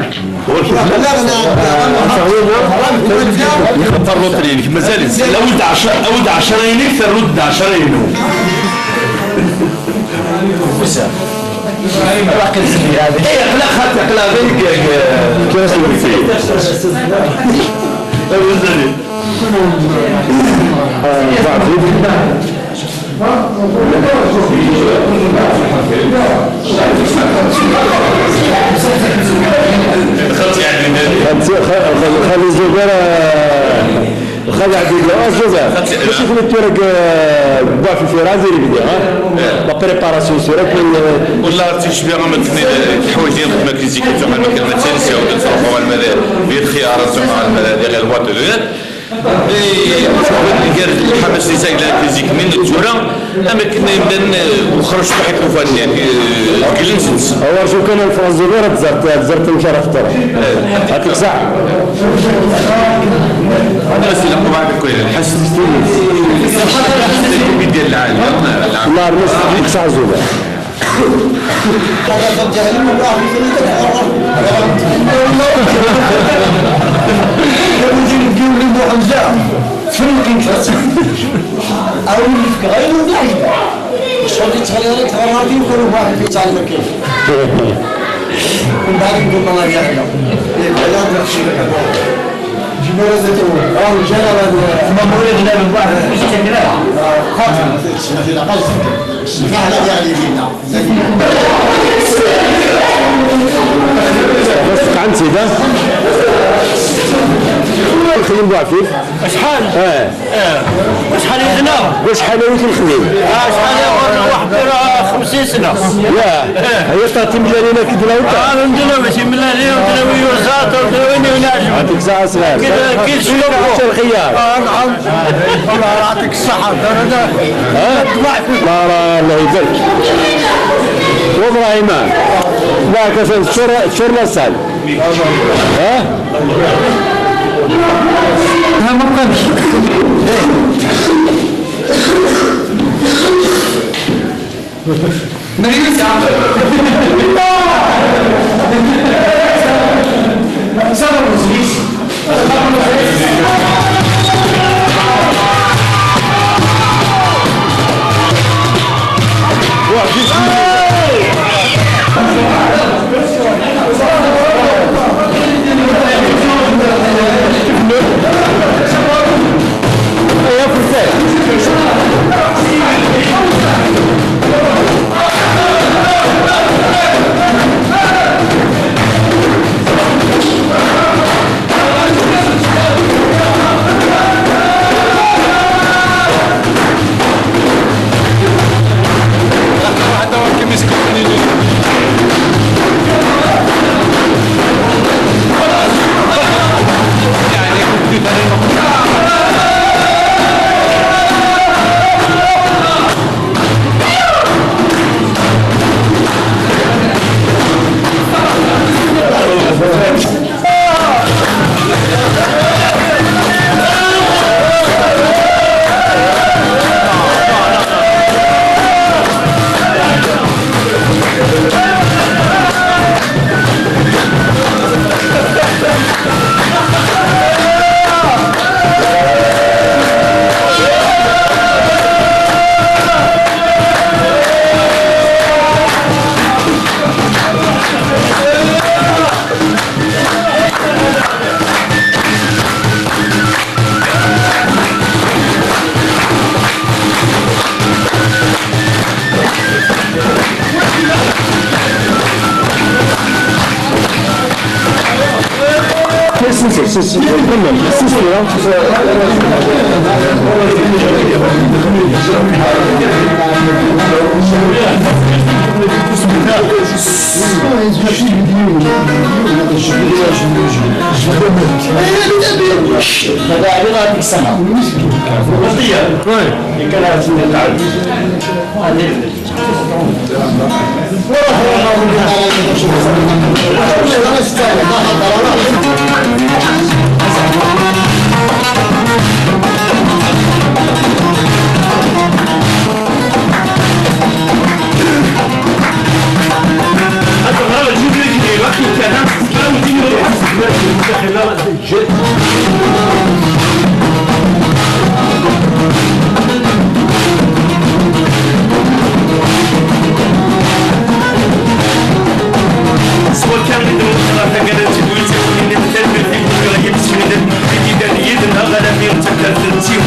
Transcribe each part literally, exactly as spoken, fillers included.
Ur k-, ixeṭṭer lutri-inek, mazal-itt. Awi-d ɛecra, awi-d ɛecra-inek, terru-d ɛecra-inu. Ufus. Waqil seg-, eh, aql-aɣ xaṭi, aql-aɣ deg, eh, kra s-, خالد، خالد، خالد زوبير، آه، خالد عبد الله، آه، زوبير. ماشي في التورك، آه، بوا في فراس يريد يبدا، ها؟ لا بريباراسيون سي راك من، آه، والله تشبيه ما تني تحويجين ما كيزيك تروح ما كان ما تنسى وتروح على المدى في الخيار تروح على المدى ديال الوطن. إيه، الحماس اللي سايق لها فيزيك من الجوره، اما كنا يمدن وخرج واحد الوفان يعني، آه، جلنسنس. هو شو كان الفرنسي غير تزرت، تزرت المشاركة. يعطيك الصحة. هذا بس اللي قبعة كويلة، الحس. ديال العالم. الله يرمس فيك ساعة زوبة. أول اللي فكرة ينوض يعجبه. الشرطي تخلي غير تغراتي وكل واحد في تعلم كيف. من بعد نقول الله يرحمه. إيه، لا، لا، لا، شيء. جيبوا رزقه. آه، الجنة، لا، لا. ما هو يغلب الواحد، مش كده. آه، خاطر. ما في، ما في، لا، قصد. ما على يعني فينا. بس عن سيدة. الخيم ضعفيف. شحال؟ اه. اه. شحال يدنا؟ واش حلاوة الخميم؟ اه، شحال يا ولد؟ واحد راه خمسين سنة. ياه. اه. هي تعطي ملالينا كدنا وانت. اه، عندنا ماشي ملالين، عندنا ويوزات، عندنا وين ينعجب. يعطيك الصحة سلام. كده، كده شنو؟ حتى الخيار. اه، نعم. الله يعطيك الصحة. ها؟ لا، لا، الله يبارك. وابراهيم، اه. بارك الله فيك. شور، شور لا سال. ها؟ ها، ما بقاش. مريوسة. صبر وزيز.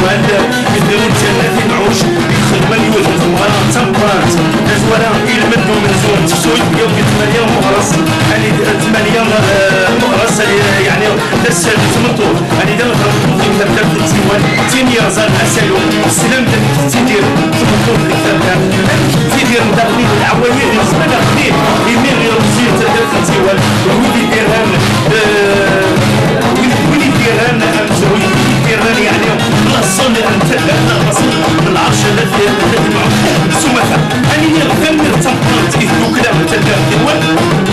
Yedder uǧǧan n At Inɛuc, yexdem anyud n tmeɣra d tameqqrant. Tazwara, ilmend umenzu n tefsut, yawwi tmanya n uɣres, ani d tmanya, eh, n uɣres, ani, yeɛni, d assalu n tmeṭṭut, ani d ameqran n tmeṭṭut deg taddart n Tiwal, d tin yerẓan asalu, teslam-d amek tettidir tmeṭṭut deg taddart, amek ttidiren daɣen leɛwayed yezmer ad ɣlin, imi irusi taddart n Tiwal, d wid i d-irran, eh, wid, wid i d-irran amezruy, wid i d-irran, yeɛni, laṣel n taddart, neɣ laṣel n lɛerc n At, n At Inɛuc s umata. Ad nini tanemmirt d tameqqrant i tdukla n taddart Tiwal,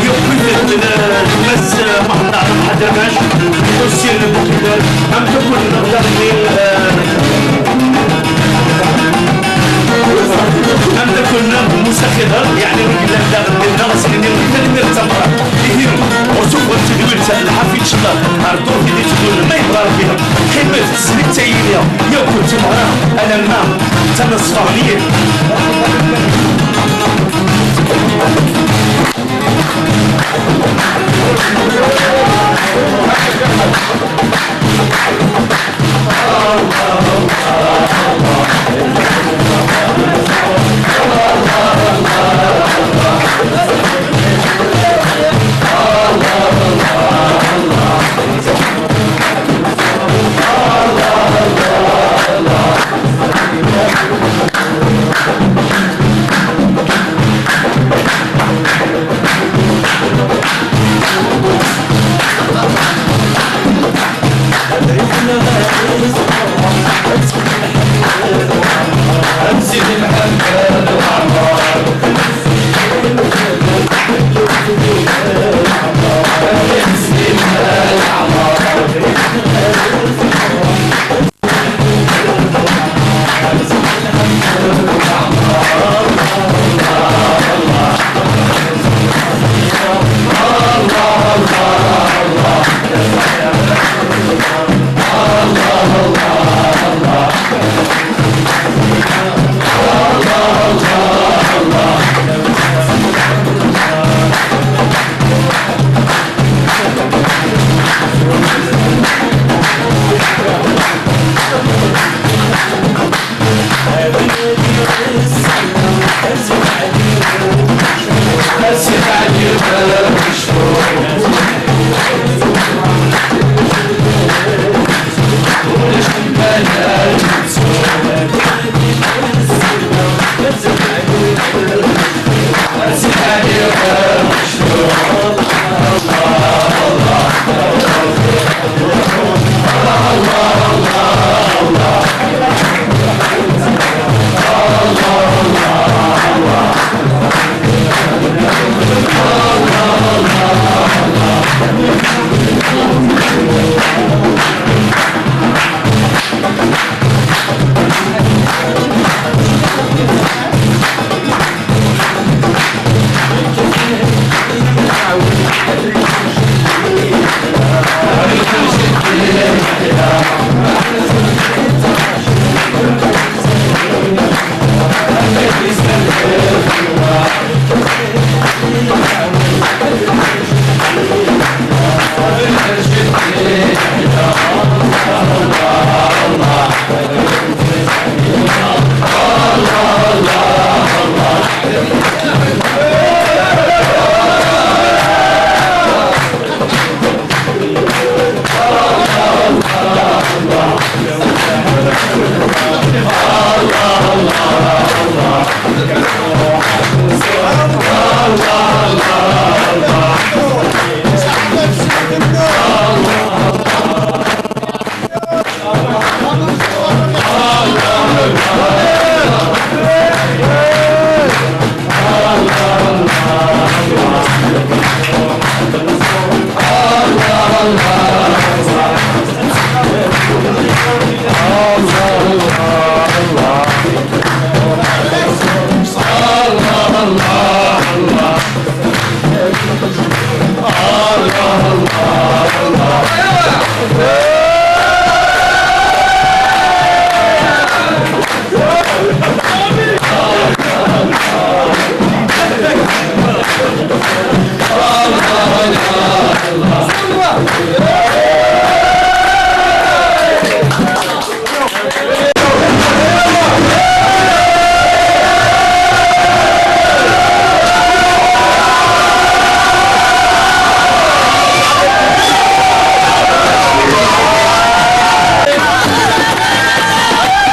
yewwi-d, eh, Mass, eh, Muḥend Ɛrab Ḥadamac, Ḥusin Buqidal, ameddakel-nneɣ daɣen, eh, ameddakel-nneɣ Musa Xider, yeɛni, i yellan daɣen dinna, ad s-nini tanemmirt d tameqqrant. Ihi, ur tufiḍ tedwilt lḥafi, ncallah, ar ddurt i d-iteddun, ma yebɣa Rebbi. Qqimet, teslimt-iyi, yakk d tmeɣra, alamma d tameṣfernit.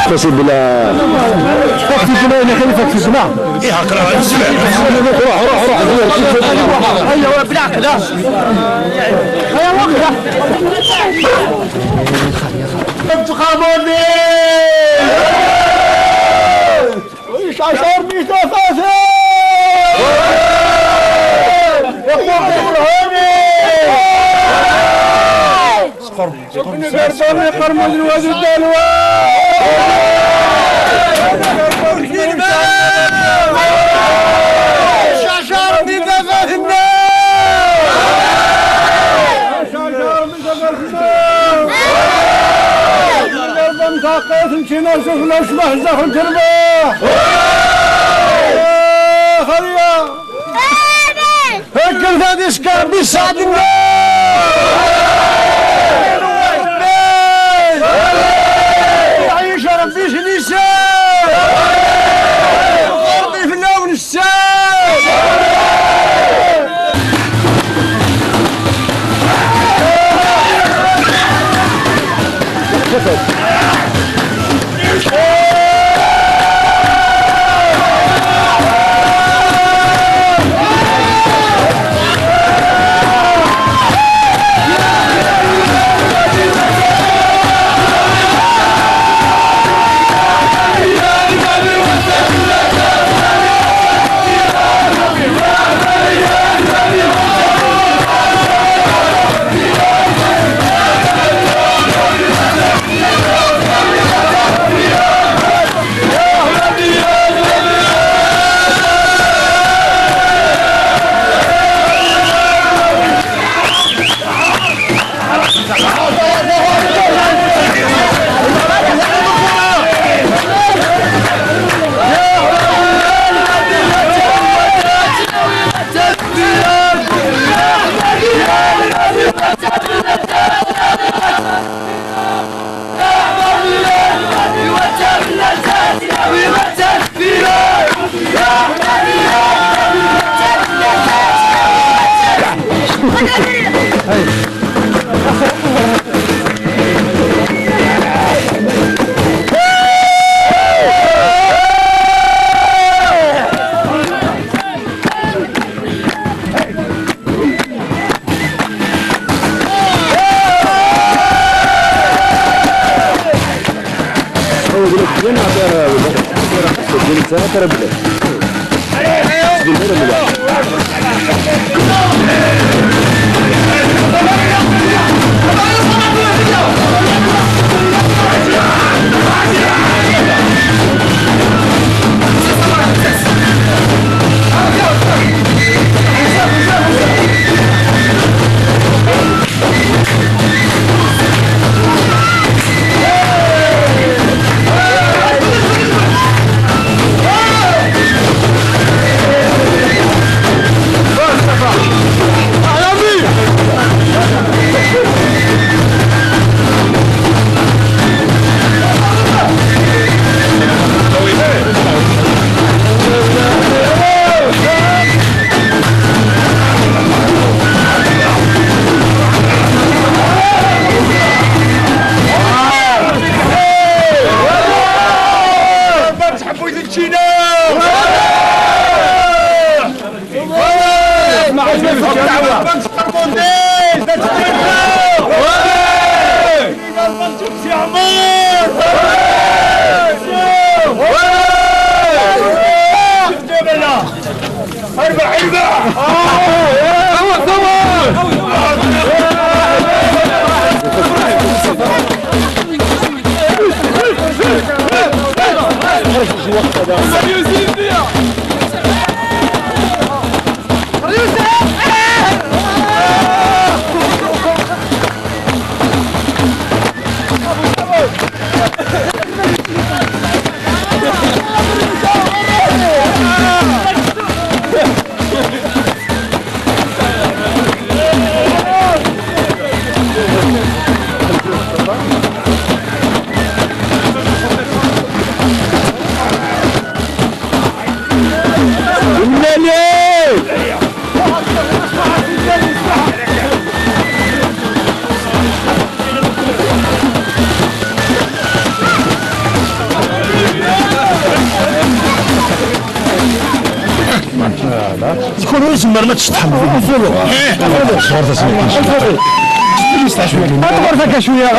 فاسي بلا. فاك في الجنة، يا خليفة في الجنة. إيه، هاك راه الزبال. روح، روح، روح. أيوة، بالعقل، ها. أيوة، وقفة. انتخابوني. ويش عشر ميتافات. يا أخوان، برهاني. سقرب، سقرب، سقرب. قرمز الواد الدلوى. شعشار في دفاف النار. شعشار في دفاف النار. ضربة متعقية، نمشي نرسخ، نشبح، زخم تربة. يا خليا. هكا ذا ديسكار بيساعد الناس. يعيش ربي سنيسان. الأرض في اللون السام. Kul ur tzemrem ad tceṭṭḥem. Ḍefret-as. Ḍefret akka cwiya.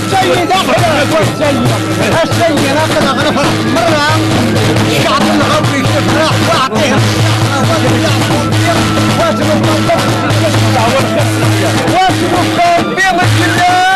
السيد أقدر، السيد أقدر، أغلب مرة الشعب الغربي يفرح ويعطيهم الشعب الغربي. واش مطلوب؟ واش مطلوب؟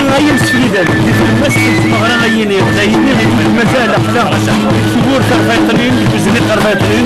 Tura ay imsefliden, di tlemmast n tmeɣra ay yini, d ayini i d-temmata laqta deg tmurt Arbayṭnin, deg uzniq Arbayṭnin.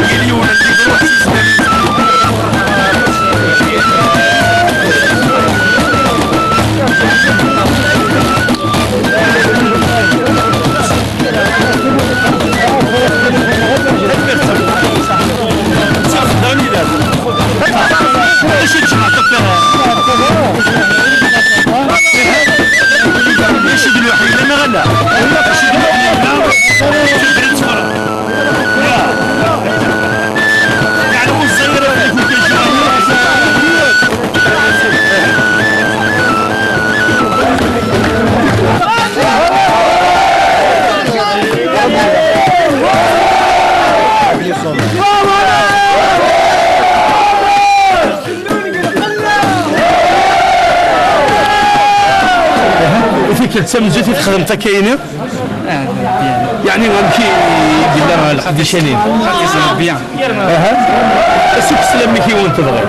Yal yiwen ad d-iruḥ s isem-is. Tamenzut i txedmeḍ akka-ini? Yeɛni amek i yella leqdic-agi? Bien. Aha. Asuk sslam-ik i wen tebɣiḍ.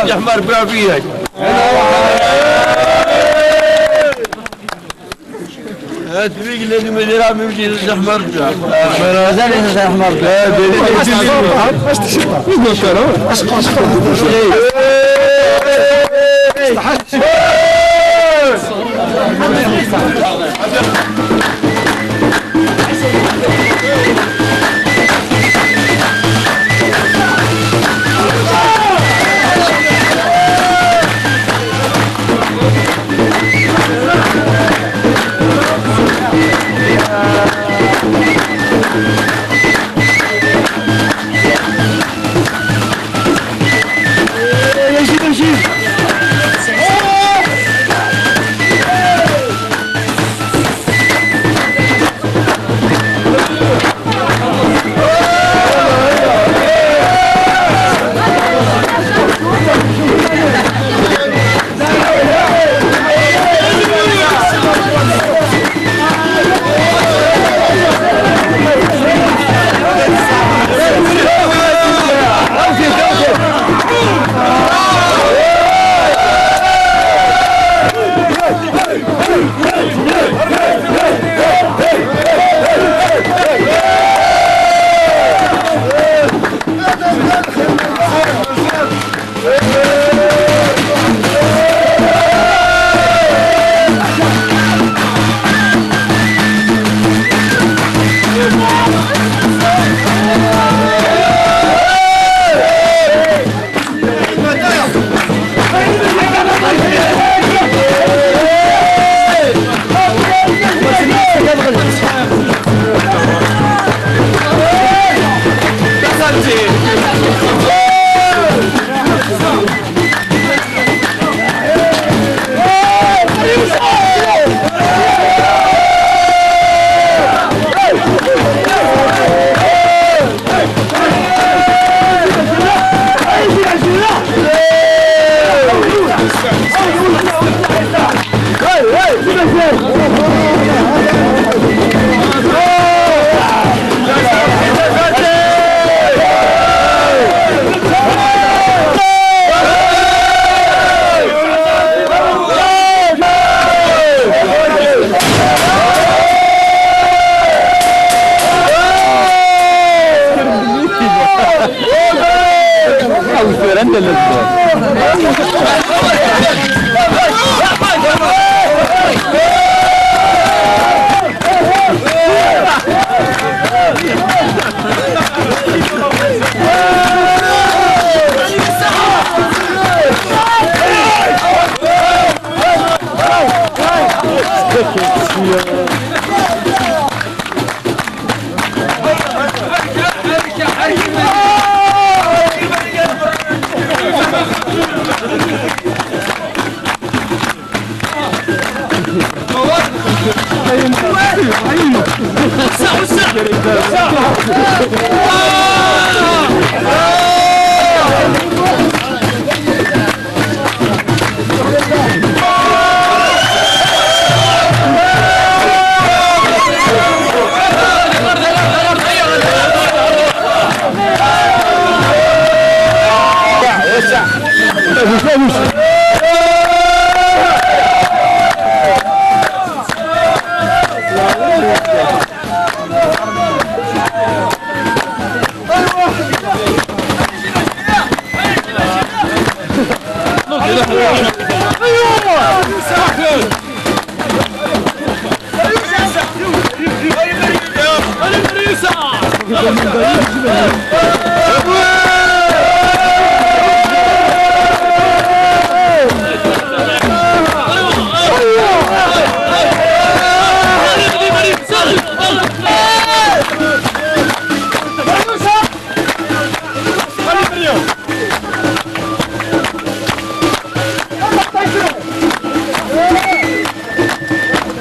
يحمر بها فيك. هات فيك اللي ما دير عمي مشي للزحمة رجع. مازال يزحمة رجع.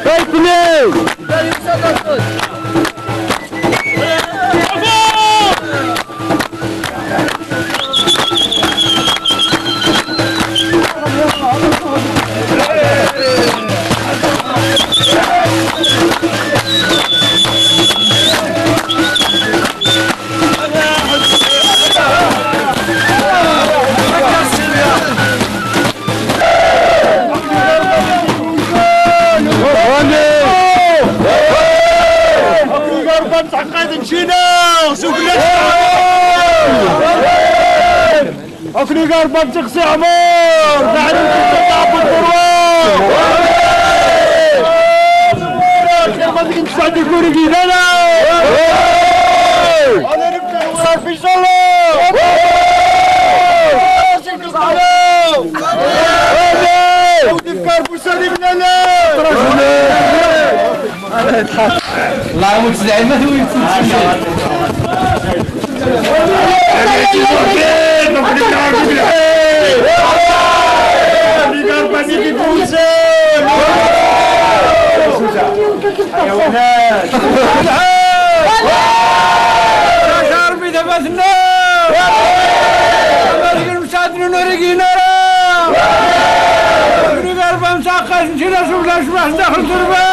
Kayfni! Akken i ɣerban teqsi ɛmur! Taɛribt n Saɛid Abud Berwa! Xir ma deg nesɛa deg ur gidana! Ad nefk ɣer fi ṣṣala! Ad nefk ɣer fi ṣṣala! الله يموت زعيم، ما هو يموت. يا ربي ثبتنا. Ur igarba msaqas nčina s ublac baḥ daxel turba.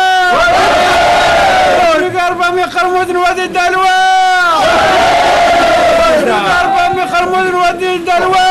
Ur igarba mi qermud n wadi dalwa. Ur igarba mi qermud n wadi dalwa.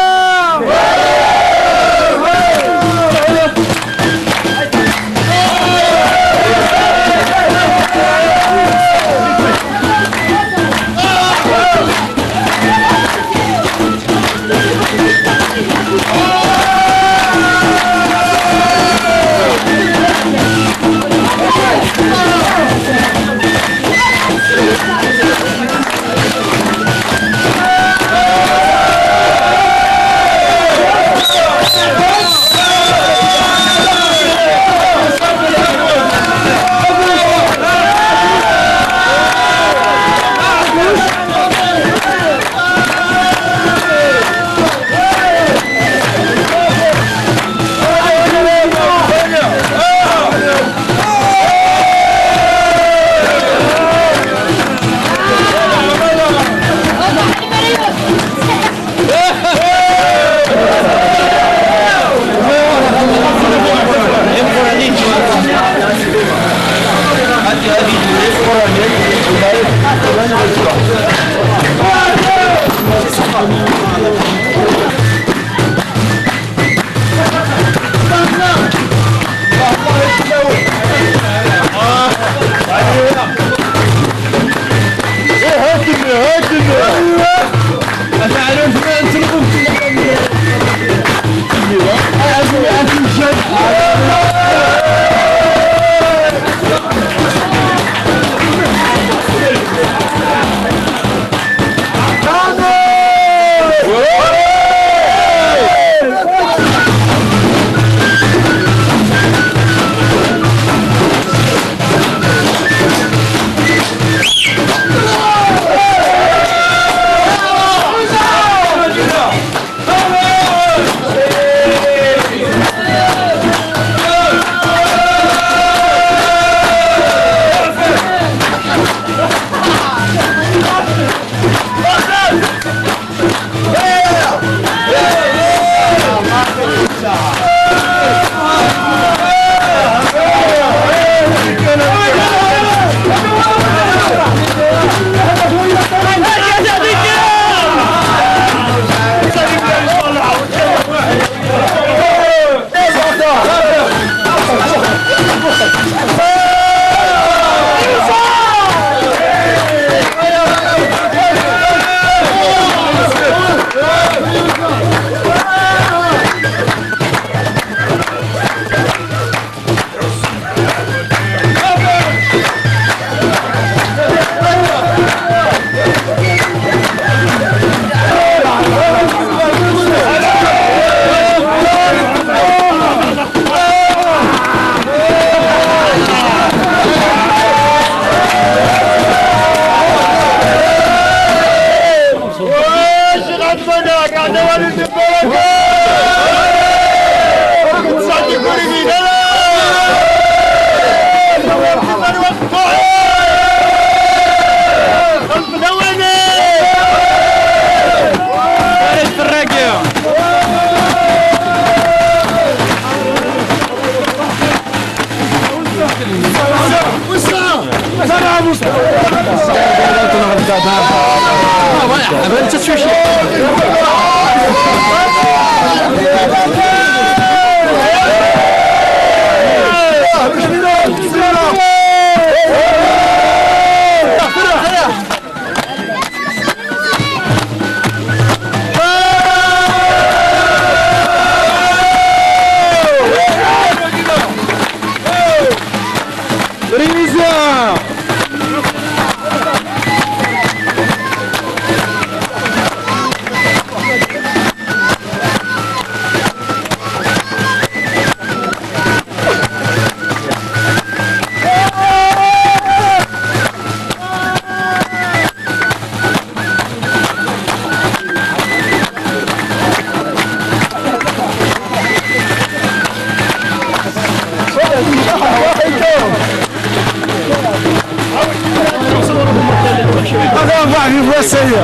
هذا واحد يبغى سيء.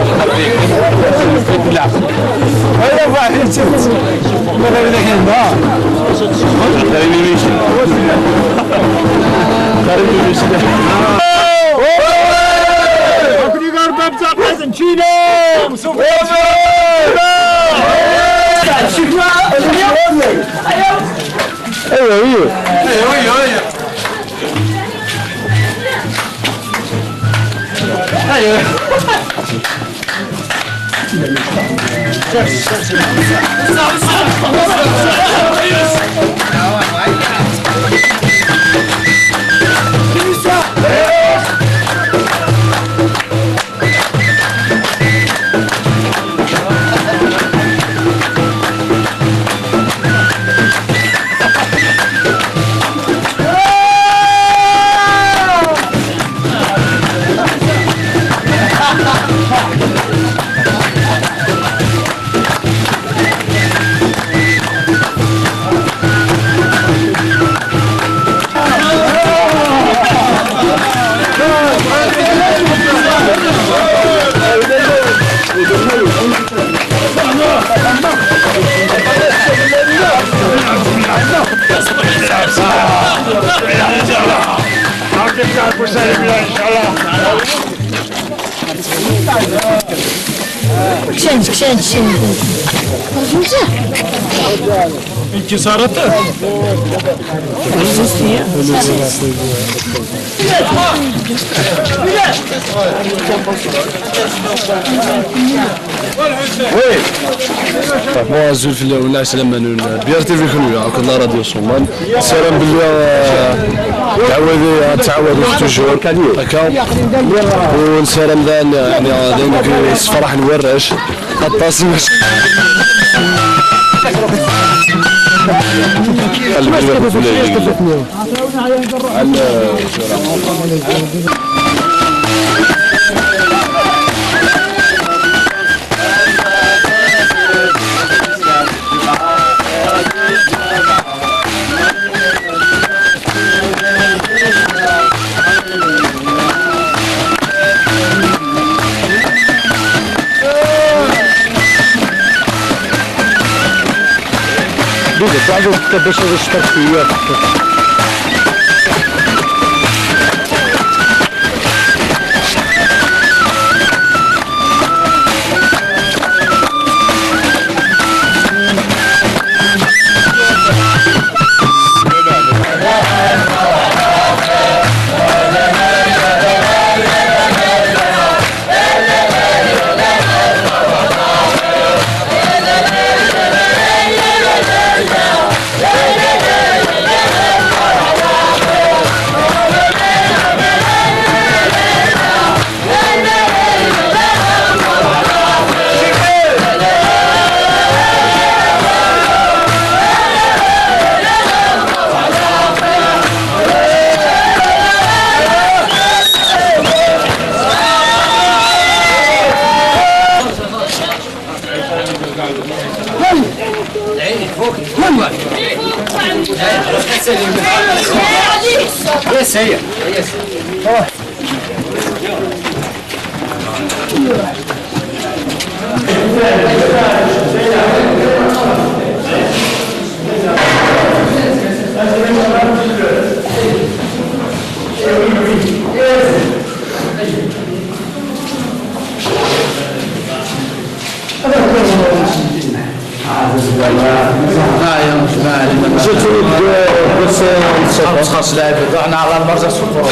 هذا واحد يجي. ما غير هنا. ايوه، ايوه. كشنج، كشنج، كشنج. انتصارات. Bon, azul fell-awen, ɛeslama-nwen. B R T V kunwi, akked la radio Summan. Nessaram belli, euh, tɛawed, ad tɛawed toujours. Akka. U nessaram daɣen, yani, d ayen i yessefraḥen warrac. Aṭas n Dida, تعرفوا كيفاش هذا الشطر في الوقت؟ Parce que c'est la, on a la marge à souffrir.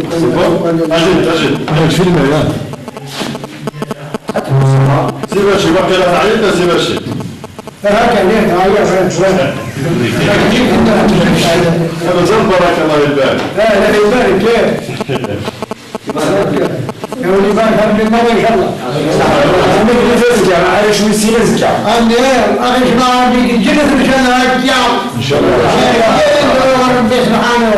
C'est bon ? Ajoute, ajoute. Ajoute, filme, là. C'est bon, je vois que la farine, c'est bon. هكا ليه تعيط شوية شوية. هذا زين، بارك الله يبارك. لا، لا، يبارك، ليه؟ يا ولي، بارك ربي، ما بارك الله. عندك لي زكا، على شوي سي زكا. عندي، أخي، شنو عندي؟ جنة الجنة، هاك يا. إن شاء الله. يا ربي سبحانه.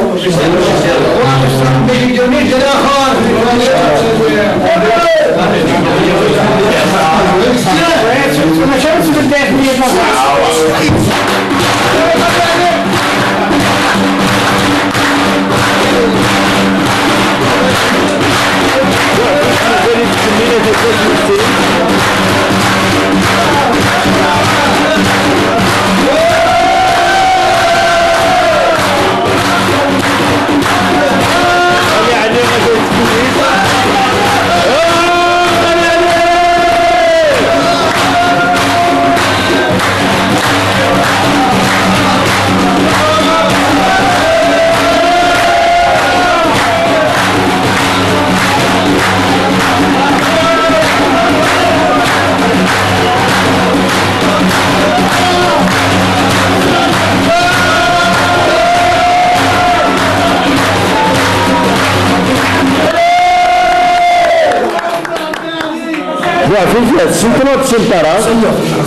Buɛfifet, tessneḍ neɣ ur tessineḍ ara?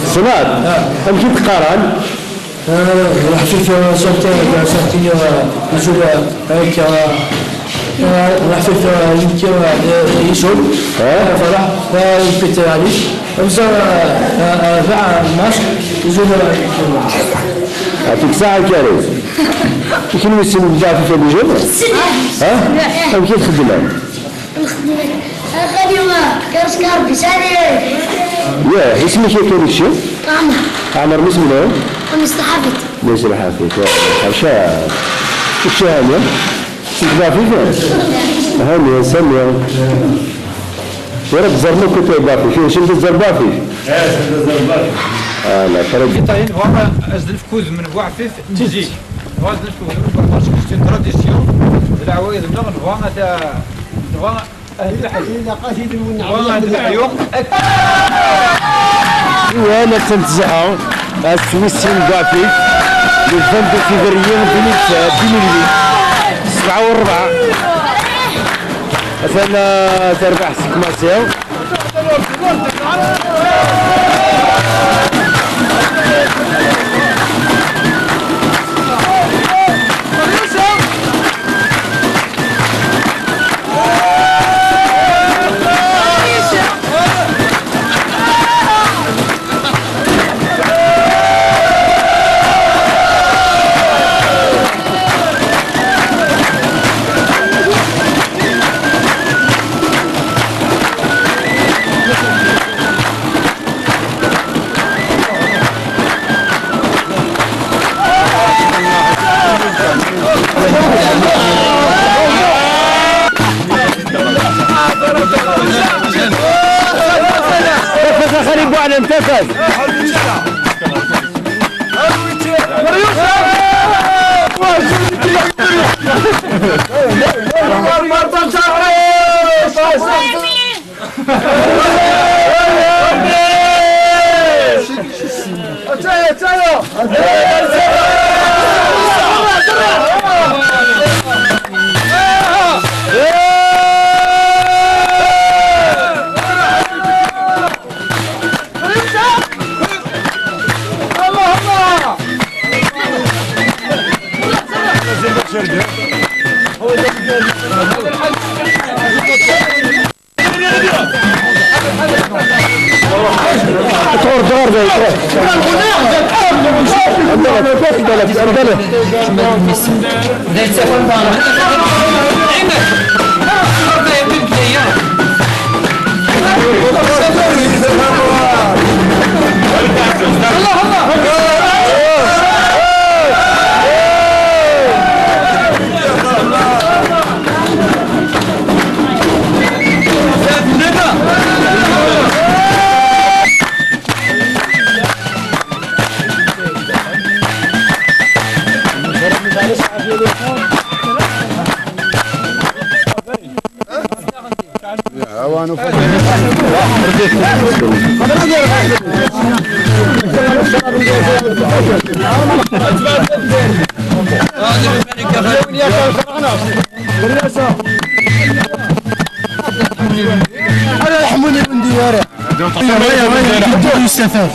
Tessneḍ? Amek i d-qqaren? Ruḥ fik, eh, sorti, eh, sorti, eh, zul, eh, avec, eh, eh, ruḥ fik, eh, yimki, eh, yizul. Eh? Eh, Ferḥ, eh, yipit, eh, Ali. Amsa, eh, eh, eh, mac, yizul, eh, yimki. Ɛṭik saɛa, Karim. I kenwi tessnem Buɛfifet déjà? Ha? Amek i txeddmem? Nxeddem. Axali ma, kers karbi, sani. Yah, isem-ik akka kečči? Ɛmer. Ɛmer, mmi-s menhu? Mmi-s n Ḥafid. Mmi-s n Ḥafid, yah, ḥaca. Kečči hani? Isem-ik Ḥafid? Hani, sani. Tura tẓerrem akk Buɛfifet, kečči d aẓerbafi? Eh, d aẓerbafi. Ah, la, très bien. Ṭayen, bɣa ad d-nefk udem n Buɛfifet. Tidet. Nebɣa ad nefk udem, parce que c'est une tradition. D leɛwayed-nneɣ, nebɣa ad ta-, nebɣa ad nleḥḥu. Nebɣa ad nleḥḥu. Iwan, attan tzeḥḥa. Ass wis sin n Buɛfifet. Le vingt-deux février deux mille, deux mille huit. Sebɛa u ṛebɛa. Atan, ah, terbeḥ Sek Massi. تفز خلي بوعلم، تفز. Ala ḥmuni windi ara. Yustafad.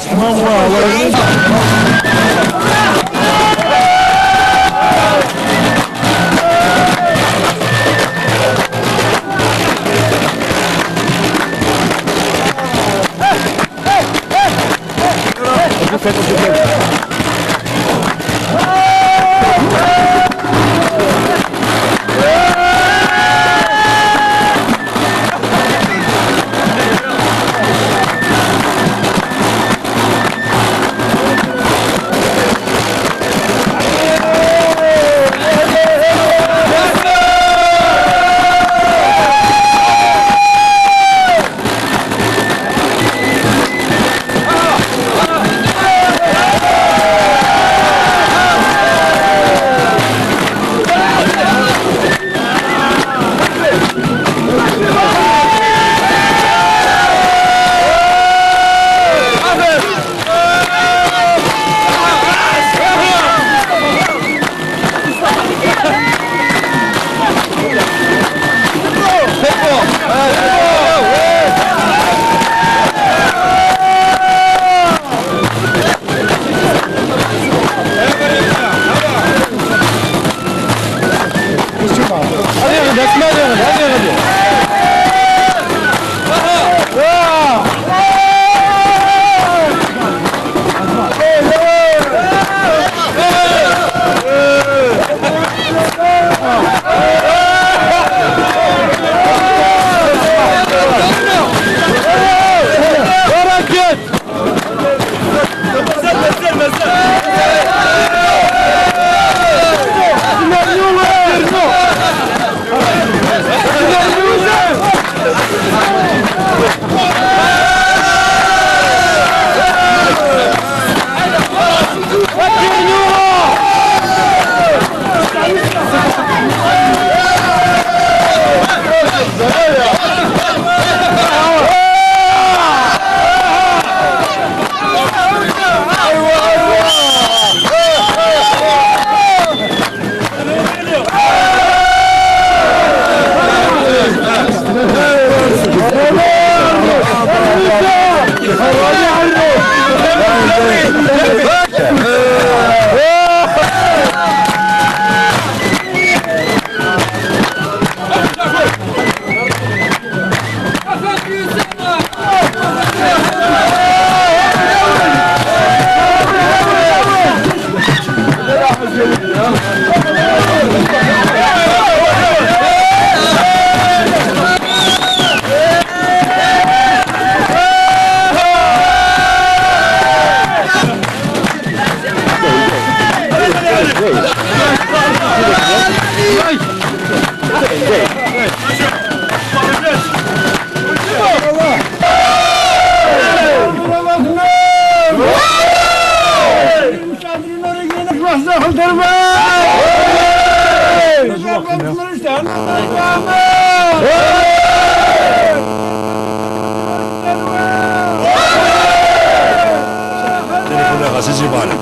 Telefon ɣas i Zibana.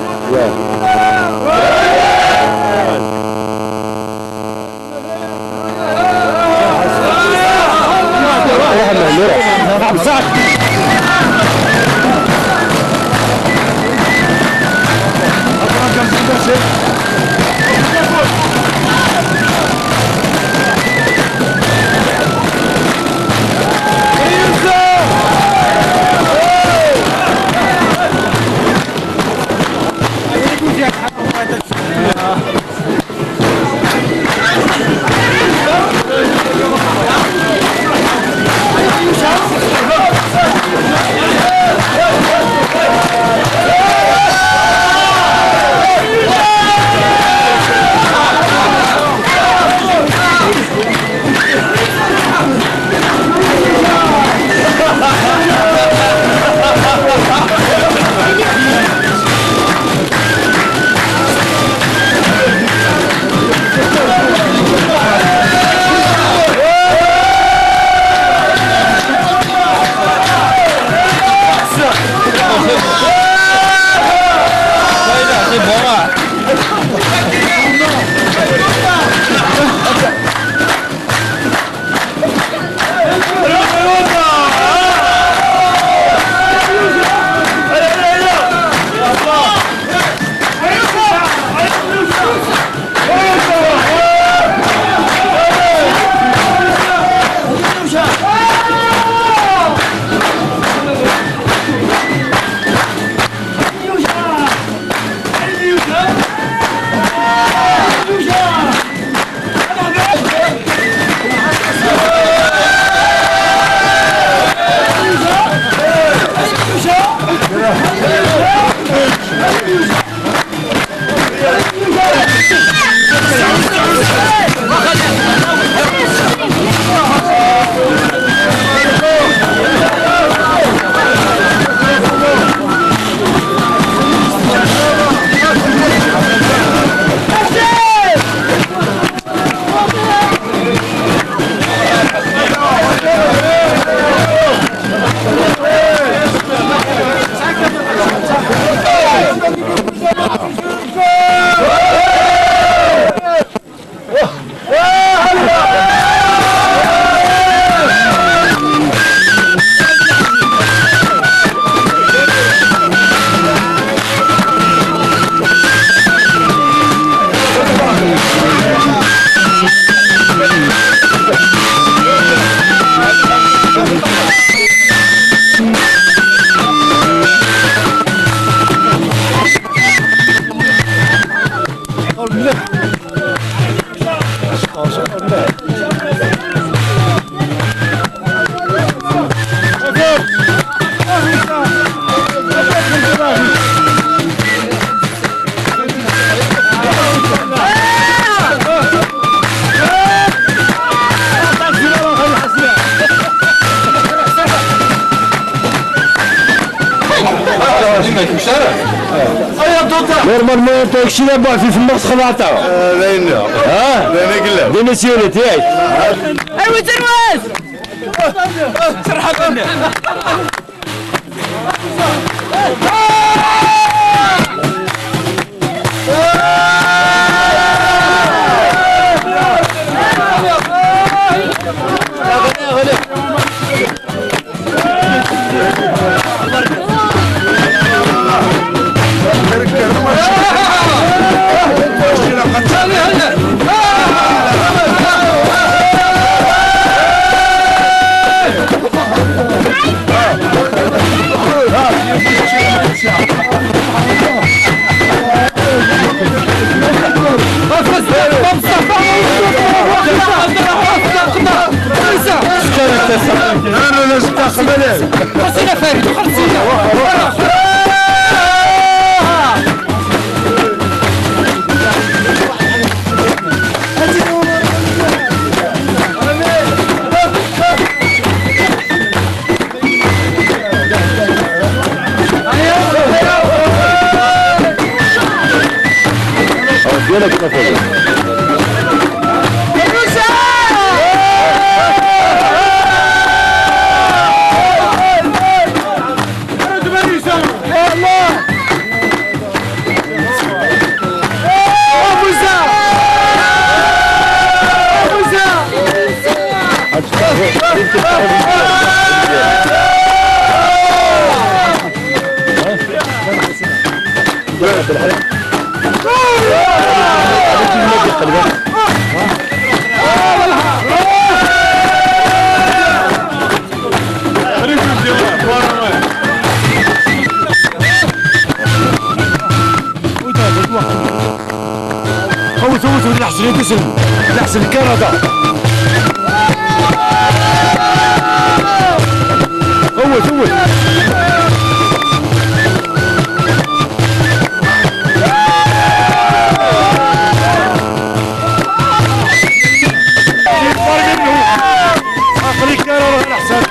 Normalement, anta kečč d abuɛfif, ma txelɛeḍ. Ah, d ayen-nniḍen. Ah? D ayen i yellan. D ayen i s-yuli, yak. Aywa, terwas! Serḥet-nni. Awet, awet, wid iḥessen ad isem. Iḥsen Kanada. Awet, awet. Aql-ik ara ɣer leḥsab.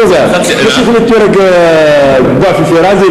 Mačči xli tura deg, deg wafif ira di